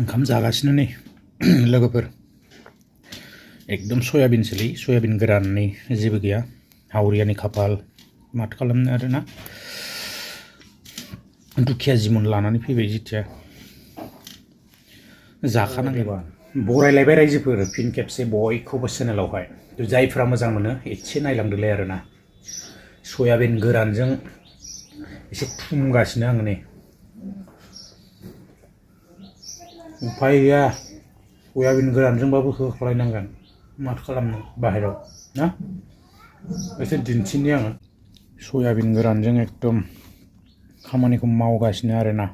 ओंखाम जागासिनो नै लोगोफोर एकदम सयाबिनसोलै सयाबिन गोराननि जेबो गैया हावरियानि खाफाल माथो खालामनो आरोना दुखिया जिमन लानानै फैबाय जिथिया जाखानांगोन बरायलायबाय रायजोफोर फिन खेबसे बयखौबो चेनेलावहाय जायफ्रा मोजां मोनो एसे नायलांदोलाय आरोना सयाबिन गोरानजों एसे थुमगासिनो आङो नै उफाय गैया सयाबिन गोरानजोंबाबो होख्लायनांगोन माथो खालामनो बाहेराव ना एसे दिन्थिनि आङो सयाबिन गोरानजों एकदम खामानिखौ मावगासिनो आरोना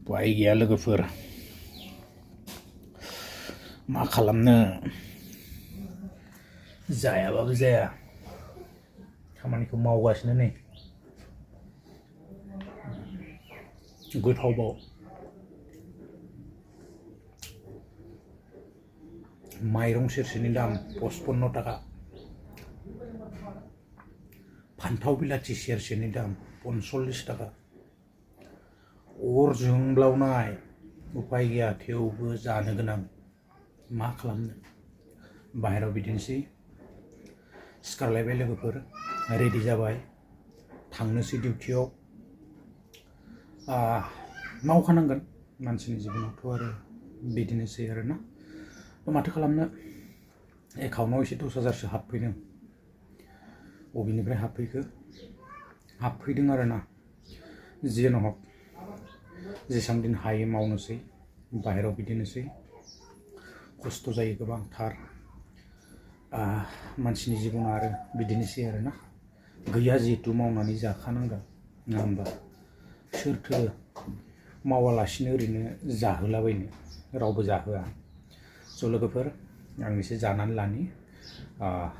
उफाय गैया लोगोफोर मा खालामनो जायाबाबो जाया खामानिखौ मावगासिनो नै गोथावबाव माइरं सेरसेनि दाम 55 टाका फान्थाव बिलाथि सेरसेनि दाम 45 टाका अर जोंब्लावनाय उफाय गैया थेवबो जानो गोनां मा खालामनो बाहेराव बिदिनोसै सिखारलायबाय लोगोफोर रेडि जाबाय थांनोसै डिउटियाव मावखानांगोन मानसिनि जिबनावथ' आरो बिदिनोसै आरोना माथो खालामनो एकाउन्टआव एसे 10,000सो हाबफैदों बबेनिफ्राय हाबफैदों आरोना जियानो हक जेसां दिन हायो मावनोसै बाहेराव बिदिनोसै खस्थ' जायो गोबांथार मानसिनि जिबना आरो बिदिनोसै आरोना गैया जिहेतु मावनानै जाखानांगोन नङा होमबा सोरथो मावालासिनो ओरैनो जाहोलाबायनो रावबो जाहोआ स' लोगोफोर आं एसे जानानै लानि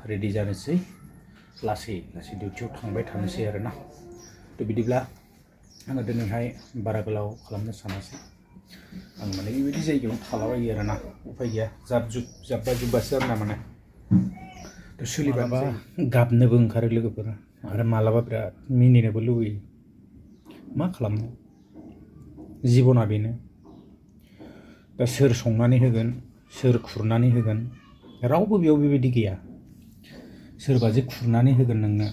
रेडि जानोसै लासै लासै डिउटियाव थांबाय थानोसै आरोना थ' बिदिब्ला आङो दिनैहाय बारा गोलाव खालामनो सानासै आं माने बेबायदि जायगायावनो थालाबायो आरोना उफाय गैया जाब्बा जुब्बासो आरोना माने थ' सोलिबाबा गाबनोबो ओंखारो लोगोफोर आरो मालाबा बिराद मिनिनोबो लुबैयो मा खालामनो जिबना बेनो दा सोर संनानै होगोन सोर खुरनानै होगोन रावबो बेयाव बेबायदि गैया सोरबा जे खुरनानै होगोन नोंनो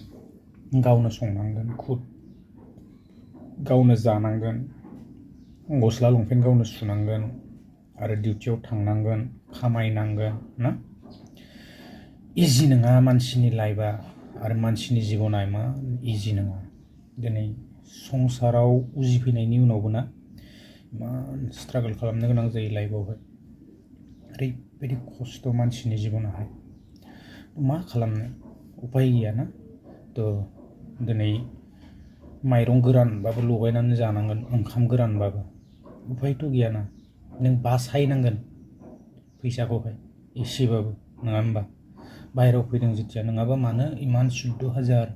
गावनो संनांगोन गावनो जानांगोन गस्ला लंपेन्ट गावनो सुनांगोन आरो डिउटियाव थांनांगोन खामायनांगोन ना इजि नङा मानसिनि लाइफआ आरो मानसिनि जिबना इमान इजि नङा दिनै संसाराव उजिफैनायनि उनावबो ना इमान स्ट्रागल खालामनो गोनां जायो लाइफआवहाय ओरैबायदि खस्थ' मानसिनि जिबनाहाय मा खालामनो उफाय गैयाना थ' दिनै माइरं गोरानबाबो लगायनानै जानांगोन ओंखाम गोरानबाबो उफायथ' गैयाना नों बासायनांगोन फैसाखौहाय एसेबाबो नङा होमबा बाहेरायाव फैदों जेथिया नङाबा मानो इमान 14,000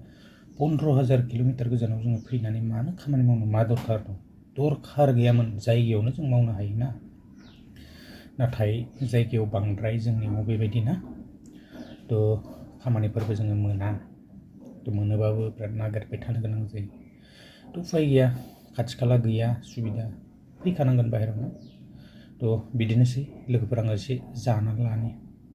15,000 किल'मिटार गोजानाव जोङो फैनानै मानो खामानि मावनो मा दरखार दं दरखार गैयामोन जायगायावनो जों मावनो हायोना नाथाय जायगायाव बांद्राय जोंनियाव बेबायदि ना थ' खामानिफोरबो जोङो मोना थ' मोनोबाबो बिराद नागिरबाय थानो गोनां जायो थ' उफाय गैया खाथि खाला गैया सुबिदा फैखानांगोन बाहेरायावनो थ' बिदिनोसै लोगोफोर आङो एसे जानानै लानि